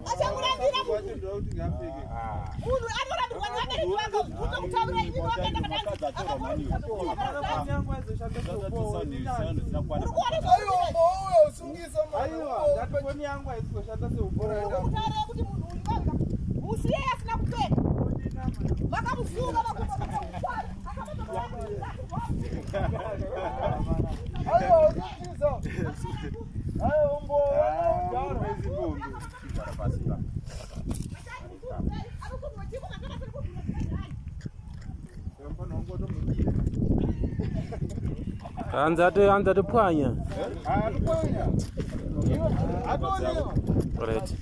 Achamurambira munhu. Munhu anorambirwa nevabereki vake kutokutaurira inini wakaenda kadaurikuona kuti munhu uyu vanga musiye asina kupfeka vakamusunga Anza tupwanya. Right.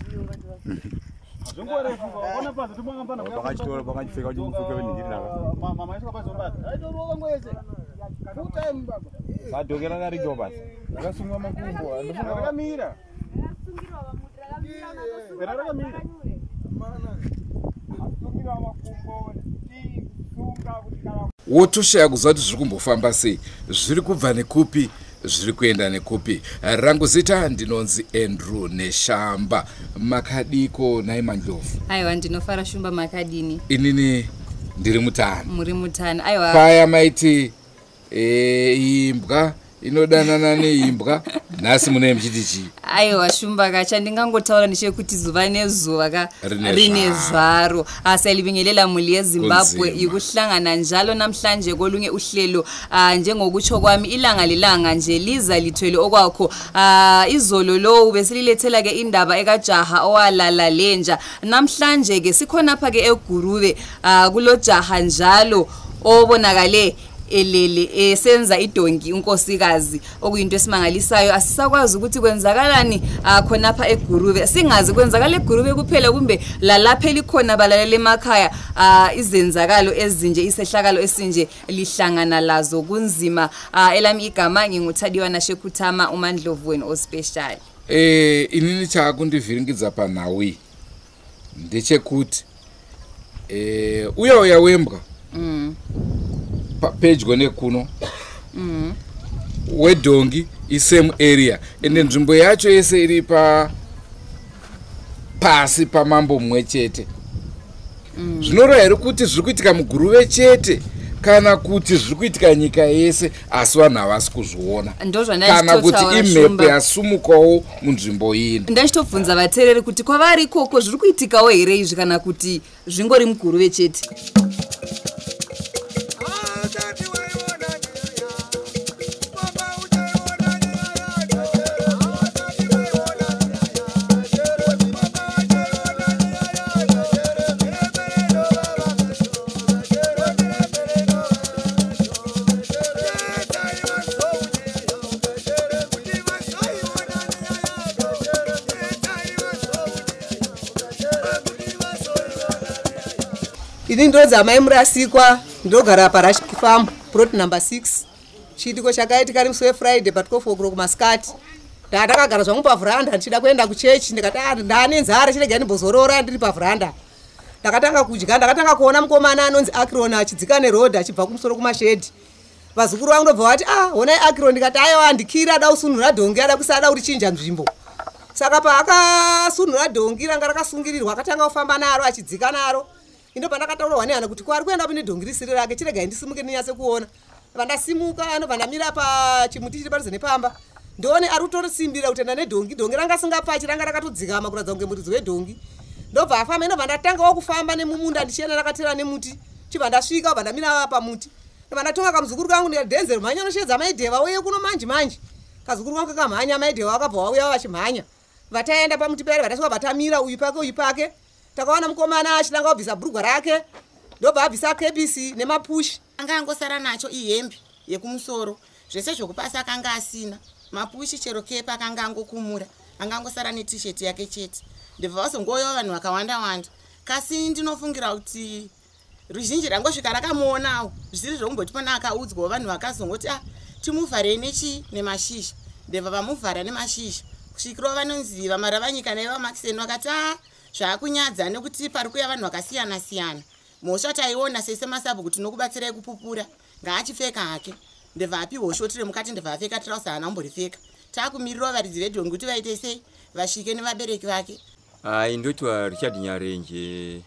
Wotoshaya kuziva kuti zviri kumbofamba sei, zviri kubva nekupi, zviri kuenda nekupi. Rangu zita ndinonzi Andrew Neshamba. Makadiko nai Mandlovu? Aiwa, ndinofara Shumba, makadini? Inini ndiri mutano. Muri mutano. Aiwa. Paya maiti imbwa inodanana neimbwa, nhasi munee muchiti chii? Aiwa Shumba ka, chandingangotaura ndechekuti zuva nezuva ka rine zvaro. Siyalibingelela muli yeZimbabwe, ikuhlangana njalo namhlanje kolunye uhlelo. Njengokutsho kwami, ilanga lilanga nje liza lithwele okwakho. Izolo lo besililethela ke indaba ekajaha owalala lenja. Namhlanje ke sikhonapha ke eGuruve, kulojaha njalo obonakale elele esenza idonki unkosikazi, okuyinto esimangalisayo. Asisakwazi ukuthi kwenzakalani khonapha eGuruve. Singazi kwenzakala eGuruve kuphela kumbe lalapha elikhona balalela emakhaya. Izenzakalo ezinje, isehlakalo esinje lihlangana lazo kunzima. Elami igama nginguThadiwa Nashekuthama, uMandlovu wenu ospecial. Inini chakundivhiringidza panhau iyi ndechekuti uya uya wembwa pedyo nekuno, wedhongi isame area, ende nzvimbo yacho yese iri pasi pamambo mumwe chete. Zvinoreva here kuti zviri kuitika muGuruve chete, kana kuti zviri kuitika nyika yese asi vanhu havasi kuzviona, kana kuti imhepo yasumukawo munzvimbo ino? Ndachitobvunza vateereri kuti kwavari ikoko zviri kuitikawo here izvi, kana kuti zvingori muGuruve chete. Ini ndodzi amai Murasikwa, ndogara paRush Farm, plot number 6. Chiitiko chakaitika musi weFriday pa 12 o'clock masikati. Ndakagara zvangu pavhuranda ndichida kuenda kuchechi, ndikati ndane nzara, chirega ndimbozorora ndiri pavhuranda. Ndakatanga kudya, ndakatanga kuona mukomana anonzi Akron achidzika nerodhi achibva kumusoro kumashedhi. Vazukuru vangu ndobva vati honai Akron, ndikati aiwa andikira, ada kusunhura dhongi, ada kusada kurichinja nzvimbo. Saka paakasunhura dhongi ranga rakasungirirwa, akatanga kufamba naro achidzika naro. Ino pandakataurwa nehana kuti kwari kuenda pane dhongi risiri rake, chiregai ndisimuke ndinyatse kuona. Vandasimuka anobva ndamira pachimuti chiri padhuze nepamba, ndione ari kutorisimbira kuti enda nedhongi. Dhongi ranga singapachi, ranga rakatodzikama kuratidza kunge muridzi wedhongi. Ndobva afamba, inobva ndatangawo kufamba nemumunda ndichienda ndakatera nemuti. Chibva ndasvika, obva ndamira pamuti. Ndobva ndatonga kamuzukuru kangu ndikati Denzel, mhanya unoshedza Maidheva uye kuno manje manje. Kazukuru kangu kakamhanya, Maidheva vakabva vauya vachimhanya. Vataenda pamuti pere, vatasvika vatamira uyu pake uyu pake. Takaona mukomana achitanga kubvisa bhurugwa rake, ndobva abvisa kepisi nemapushi. Anga angosara nacho ihembe yekumusoro, zvese zvokupasi akanga asina. Mapushi chero kepi akanga angokumura, anga angosara netisheti yake chete. Ndobva vazongouyawo vanhu vakawanda wanda. Kasi ndinofungira kuti ruzhinji rangosvika rakamuonawo, zvisiri zvokumboti pana akaudzwawo. Vanhu vakazongoti timuvharei nechii, nemashizha. Ndobva vamuvhara nemashizha kusvikirawo vanonzi vamaravanyika naivamakiseni vakati zvakunyadza nekuti pari kuuya vanhu vakasiyana siyana. Mhosva taiona sese masabhuku tinokubatsirai kupupura, ngaachipfeka hake. Ndobva apiwa shoti remukati, ndobva apfeka tirausa, haana kumboripfeka. Taakumirirawo varidzi vedhongi kuti vaite sei, vasvike nevabereki vake. Ai, ndotwa Richard Nyarenje,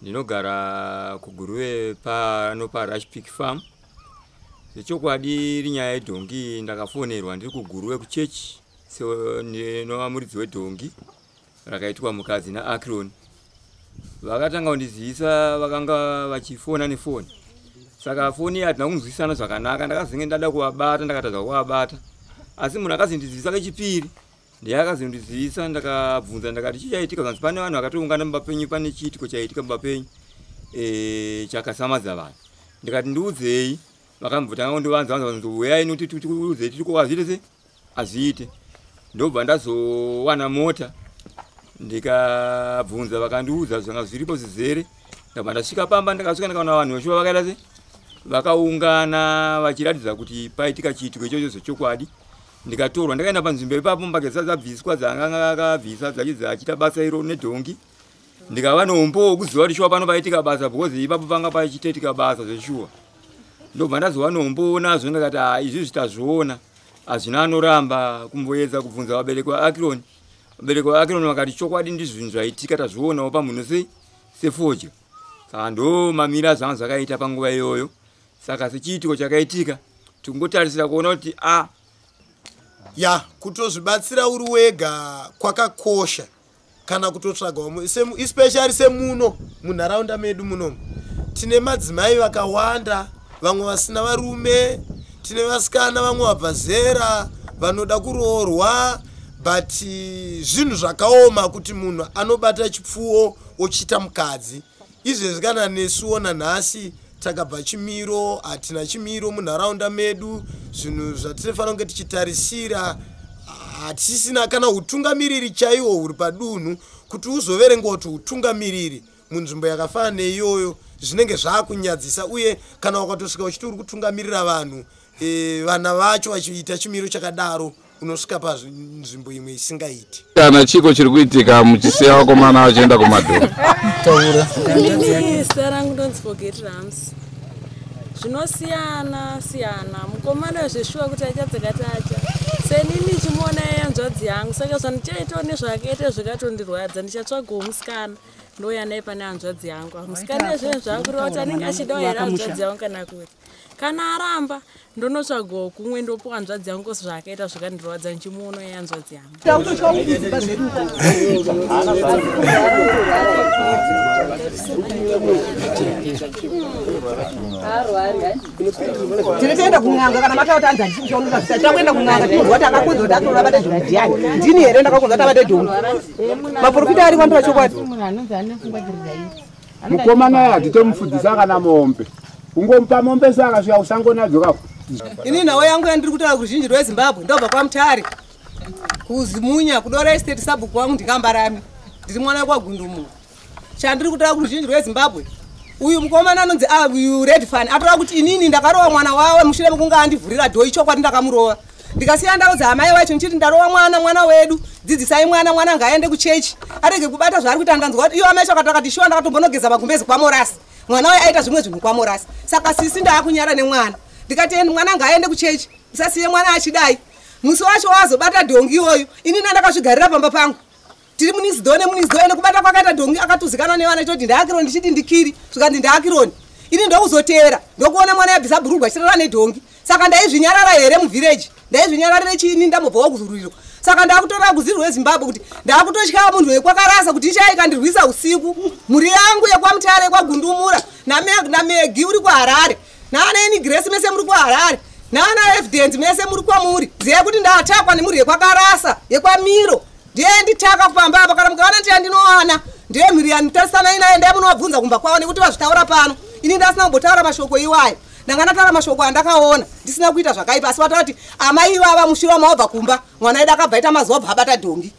ndinogara kuGuruve pano paRush Peak Farm. Zvechokwadi iri nyaya yedhongi, ndakafonerwa ndiri kuGuruve kuchechi ndinova muridzi wedhongi rakaitwa mukadzi naAkron. Vakatanga kundizivisa, vakanga vachifona nefoni, saka foni iyi hatina kunzwisana zvakanaka. Ndakazenge ndada kuvabata, ndakatadza kuvabata, asi munhu akazondizivisa kechipiri ndiye akazondizivisa. Ndakabvunza ndakati, "Chii chaitika?" Zvanzi pane vanhu vakatoungana mumba penyu, pane chiitiko chaitika mumba penyu chakasamadza vanhu. Ndikati, "Ndiudzei." Vakambotanga kundivanza vanza, vanzi, "Uyai nokuti tikuudzei tiri hazviite se hazviite." Ndobva ndazowana mota, ndikabvunza, vakandiudza zvanga zviripo zvizere. Ndabva ndasvika pamba, ndakasvika ndikaona vanhu veshuwa vakaita se vakaungana vachiratidza kuti paitika chiitiko ichocho zvechokwadi. Ndikatorwa, ndakaenda panzvimbo ipapo, mbagesa dzabviswa dzanga akabvisa dzachi achiita basa iro nedhongi. Ndikava neumbowo wekuziva kuti shuwa pano paitika basa, because ipapo panga pachitoitika basa zveshuwa. Ndobva ndazova neumbowo nazvo, ndakati, "Ha, izvizvi tazviona, hazvina anoramba." Kumboedza kubvunza vabereki vaAkironi, vabereki vaAkironi vakati, "Chokwadi ndizvinhu zvaitika, tazvionawo pamunhu sei sefodya." Saka ndo mamira zvanga zvakaita panguva iyoyo. Saka sechiitiko chakaitika, tingotarisira kuona kuti a Ya, kutozvibatsira uri wega kwakakosha, kana kutotsvaga vamwe, especially semuno munharaunda medu munomu tine madzimai vakawanda, vamwe vasina varume, tine vasikana vamwe vabva zera vanoda kuroorwa, but zvinhu zvakaoma kuti munhu anobata chipfuwo ochiita mukadzi. Izvezvi kana nesuwo nanhasi takabva chimiro, hatina chimiro munharaunda medu. Zvinhu zvatinofanira kunge tichitarisira, hatisisina kana utungamiriri chaihwo huri padunhu kuti uzoverengwa kuti utungamiriri munzvimbo yakafanana neiyoyo. Zvinenge zvaakunyadzisa, uye kana ukatosvika uchiti uri kutungamirira vanhu, vana vacho vachiita chimiro chakadaro, unosvika panzvimbo imwe isingaiti. Kana chiko chiri kuitika muchisiya vakomana vachienda kumadhongi? Taura. Inini zita rangu ndonzi Forget Rams. Zvinosiyana siyana, mukomana wezveshuwa kuti achadzakati acha senini chimuona yanzvadzi yangu, saka zvandichaitawo nezvaakaita zvakatondirwadza. Ndichatsvagawo musikana, ndouya naye pane hanzvadzi yangu. Musikana zvinhu zvakureva kuti anenge achidawo here hanzvadzi yangu, kana kuti kana aramba, ndonotsvagawo kumwe, ndopiwa hanzvadzi yangu kosi. Zvaakaita zvakandirwadza ndichimuona yanzvadzi yangu. Takutotya kudzimba dzedu uko. Tinotoenda kun'anga kana mataura kuti anzi handisi kushaoneka zvisa. Takuenda kun'anga, tinozwa kuti akakonza kuti atorora bata dhongi ndiani. Ndini here ndakakonza kuti abate dhongi? Maprofita ari kwandira chokwadi. Mukomana hatitomufudzisa kana mombe, ungomupa mombe saka svika kusango nadzo kako. Ini nhau yangu yandiri kutaura kuruzhinji rweZimbabwe, ndobva kwaMutare, kuZimunya, kuDora Estate. Sabhuku wangu ndiKambarami, ndiri mwana wekwaGundumuka. Chandiri kutaura kuruzhinji rweZimbabwe, uyu mukomana anonzi uyu Redfan atora kuti inini ndakarova mwana wawe mushure mekunge andivhurira door. Ichokwadi ndakamurova, ndikasiya ndaudza amai vacho ndichiti ndarova mwana, mwana wedu, dzidzisai mwana, mwana ngaaende kuchechi arege kubata zvaari kuita. Ndanzwa kuti iyo amai vacho akati shuwa ndakatombonogeza magumbezi kwaMorasi, mwana uyu aita zvimwe zvinhu kwaMorasi. Saka sisi ndaakunyara nemwana, ndikati, "Mwana ngaaende kuchechi, usasiye mwana achidai." Musi wacho wazobata dhongi iyoyo, inini andakazvigarira pamba pangu, tiri munizido nemunizido, ende kubata kwakaita dhongi akatuzikana nevana chitoti ndaAkironi, ndichiti ndikiri, zvikanzi ndaAkironi. Ini ndokuzoteera, ndokuona mwana yabvisa bhurugwa achirara nedhongi. Saka ndaizvinyarara here muvhireji? Ndaizvinyararire chiini? Ndambobvawo kuzururiro. Saka ndakutora kuzivi rweZimbabwe kuti ndakutotya munhu wekwaKarasa kuti ichaikandirwisa usiku. Mhuri yangu yekwaMutare, kwaGundumura, naMegi uri kuHarare, naanaini Grace mese muri kuHarare, naana Evidence mese muri kwamuri, ziyai kuti ndatakwa nemhuri yekwaKarasa, yekwaMiro. Ndiye nditaka kupamba apa. Kana mukaona ndiya ndinowana, ndiye mhuri yanitarisana inaye, ndai munovabvunza kumba kwavo, nekuti vazvitaura pano. Ini ndasina kumbotaura mashoko iwayo, ndanga ndataura mashoko andakaona ndisina kuita zvakaipa. Asi vataura kuti amai ivava mushure mawabva kumba, mwana wedu akabva aita mazuva abva abata dhongi.